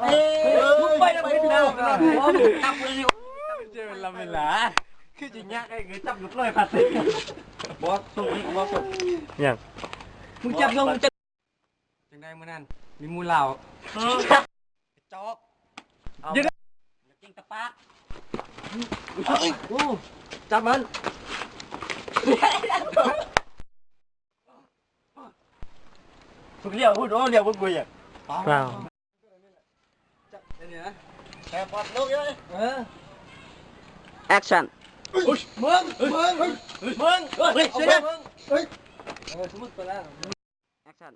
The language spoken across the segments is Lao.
ເອີຍ ໄປແລ້ວ ໄປແລ້ວ ຈັບເລີຍ ເຈົ້າເວລາ ເວລາ ຄືຊິຍາກໄອ້ ຄືຈັບລູກລອຍພັດ ບໍ່ສົ່ງ ບໍ່ສົ່ງ ຫຍັງ ມຶງຈັບລົງ ຈັ່ງໃດມື້ນັ້ນ ມີໝູ່ລາວ ກະຈອກ ເອົາ ດຽວ ກິນຕະປາກ ໂອ້ ຈັບມັນ ພຸ້ນ ລ້ຽວພຸ້ນ ໂອ້ ລ້ຽວພຸ້ນ ກູຢາກ ວ້າວ ຈັບອັນນີ້ນະ ແຕ່ປອດລົງເອີຍ ເອີ ແອັກຊັນ ເຮີ້ຍ ມຶງ ມຶງ ເຮີ້ຍ ມຶງ ເຮີ້ຍ ເອົາ ເຮີ້ຍ ເອີ ສົມມຸດໄປແລ້ວ ແອັກຊັນ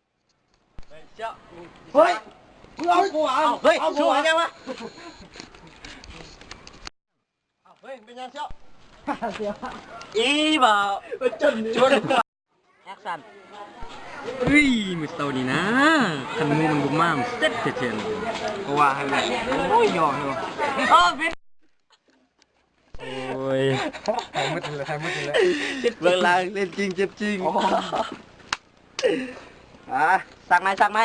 ເຮີ້ຍ ເຈົ້າ ເຮີ້ຍ ມຶງເອົາກູ ເອົາ ເຮີ້ຍ ເອົາກູ ສູ້ຫຍັງວະ? ເ ເປັນຫຍັງຊະ? ອີບໍ່ ຈົນ ແອັກຊັນ. ເອີຍ ມື້ເຊົ້ານີ້ນະ ຄັນໝູມັນບໍ່ມາ ມັນເສັດແທ້ໆ ກໍວ່າຫັ້ນແຫຼະ. ໂອ້ຍ ຍອມເນາະ. ໂອ້ຍ ຖ່າຍໝົດແລ້ວ ຖ່າຍໝົດແລ້ວ. ເບື້ອງຫຼັງເລ່ນຈິງເຈັບຈິງ. ອ່າ ສັກໃໝ່ ສັກໃໝ່.